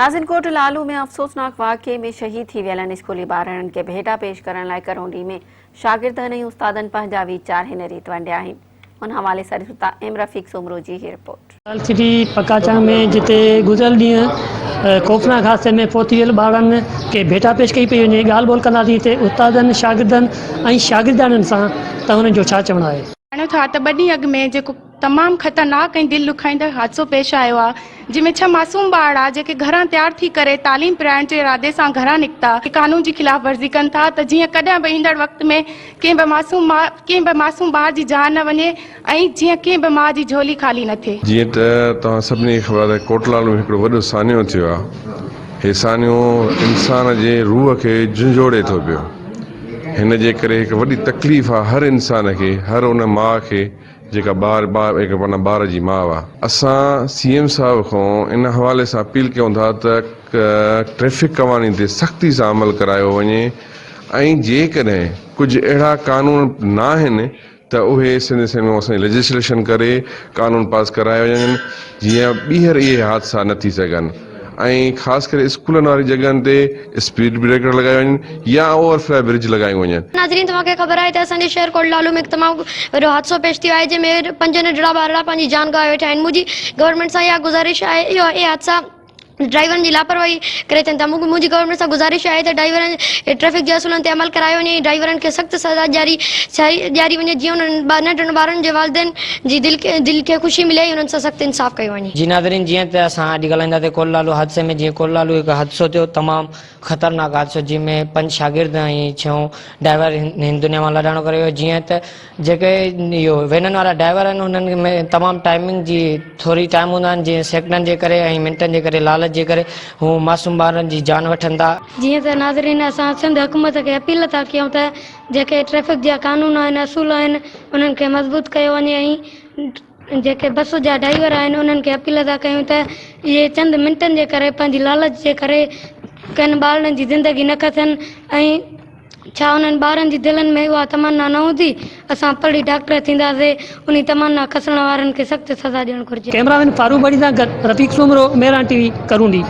ناظرين ڪوٽ لالو ۾ افسوسناڪ واقعي ۾ شهيد ٿي ويلن اسڪولي ٻارڙن کي ڀيٽا پيش ڪرڻ لاء ڪرونڊي ۾ شاگردن ۽ استادن پنهنجا ويچار هن ريت ونڊيا آهن ان حوالي سان ڏسون ٿا ايم رفيق سومرو جي هي رپورٽ. لال سٽي پڪاچانگ ۾ جتي گذريل ڏينهن خوفناڪ حادثي ۾ فوت ٿي ويل ٻارڙن کي ڀيٽا پيش ڪئي پئي وڃي ڳالهه ٻولهه ڪنداسين هتي استادن شاگردن ۽ شاگردياڻين سان ته انهن جو ڇا چوڻ آهي. ڄاڻو ٿا ته ٻه ڏينهن اڳ ۾ جيڪو تمام خطرناڪ ۽ دل ڏکائيندڙ حادثو پيش آيو آهي جنهن ۾ ڇهه معصوم ٻارڙا جيڪي گهران تيار ٿي ڪري تعليم پرائڻ جي ارادي سان گهران نڪتا قانون جي خلاف ورزي ڪن ٿا ته جيئن ڪڏهن به ايندڙ وقت ۾ ڪنهن به معصوم ماء ڪنهن به معصوم ٻار جي جان نه وڃي ۽ جيئن ڪنهن به ماء جي جهولي خالي نه ٿئي. جيئن ته توهان سڀني کي خبر آهي ته ڪوٽلال ۾ هڪڙو وڏو سانحو ٿيو آهي. هي سانحو انسان جي روح کي جهنجهوڙي ٿو پيو. هن جي ڪري هڪ وڏي تڪليف آهي هر انسان کي، هر ان ماء کي جيڪا ٻار ٻار هڪ معنيٰ ٻار جي ماء آ. اسان سي ايم صاحب کان ان حوالي سان اپيل ڪيون ٿا ته ٽريفڪ قوانين تي سختي سان عمل ڪرايو وڃي ۽ جيڪڏهن ڪجهه اهڙا قانون ناهن ته اهي سنڌ اسيمبلي مان اسان جي ليجسليشن ڪري قانون پاس ڪرايا وڃن جيئن ٻيهر اهي حادثا نه ٿي سگهن. ۽ خاص ڪري اسڪولن واري جڳهن تي اسپيڊ بريڪر لڳايا وڃن يا اوور فلائي برج لڳايون وڃن. ناظرين توهان کي خبر آهي ته اسان جي شهر ڪوٽ لالو ۾ هڪ تمام وڏو حادثو پيش ٿيو آهي جنهن ۾ پنج ننڍڙا ٻارڙا پنهنجي جان گنوائي ويٺا آهن منهنجي گورنمينٽ سان اها گذارش آهي اهو اهي حادثا ڊرائيورن جي لاپرواهي ڪري ٿين ٿا منهنجي گورنمينٽ سان گذارش آهي ته ڊرائيورن ٽريفڪ جي اصولن تي عمل ڪرايو وڃي ۽ ڊرائيورن کي سخت سزا ڏياري ڏياري وڃي جيئن انهن ننڍڙن ٻارن جي والدين جي دل دل کي خوشي ملي ۽ انهن سان سخت انصاف ڪيو وڃي. جي ناظرين جيئن ته اسان اڄ ڳالهائينداسين ڪوٽ لالو حادثي ۾ جيئن ڪوٽ لالو هڪ حادثو ٿيو تمام خطرناڪ حادثو جنهن ۾ پنج شاگرد ۽ ڇهون ڊرائيور هن دنيا مان لاڏاڻو ڪري ويو جيئن ته جيڪي اهو وينن وارا ڊرائيور آهن انهن ۾ تمام ٽائمنگ جي ٿوري ٽائيم هوندا آهن جيئن سيڪنڊن جي ڪري ۽ منٽن جي ڪري لالچ جي ڪري هو معصوم ٻارن جي جان وٺن ٿا. جيئن ته ناظرين اسان سنڌ حڪومت کي اپيل ٿا ڪيون ته جيڪي ٽريفڪ جا قانون آهن اصول آهن انهن کي مضبوط ڪيو وڃي ۽ جيڪي بس جا ڊرائيور آهن انهن کي اپيل ٿا ڪيون ته اهي چند منٽن جي ڪري پنهنجي لالچ جي ڪري ڪن ٻارڙن جي زندگي نه کسن ۽ ڇا انهن ٻارن جي دلن ۾ اها تمنا نه هوندي اسان پڙهي ڊاڪٽر ٿينداسي انهي تمنا کسڻ وارن کي سخت سزا ڏيڻ گهرجي. ڪئميرا مين فاروق ڀٽي سان گڏ رفيق سومرو، مهراڻ ٽي وي، ڪرونڊي.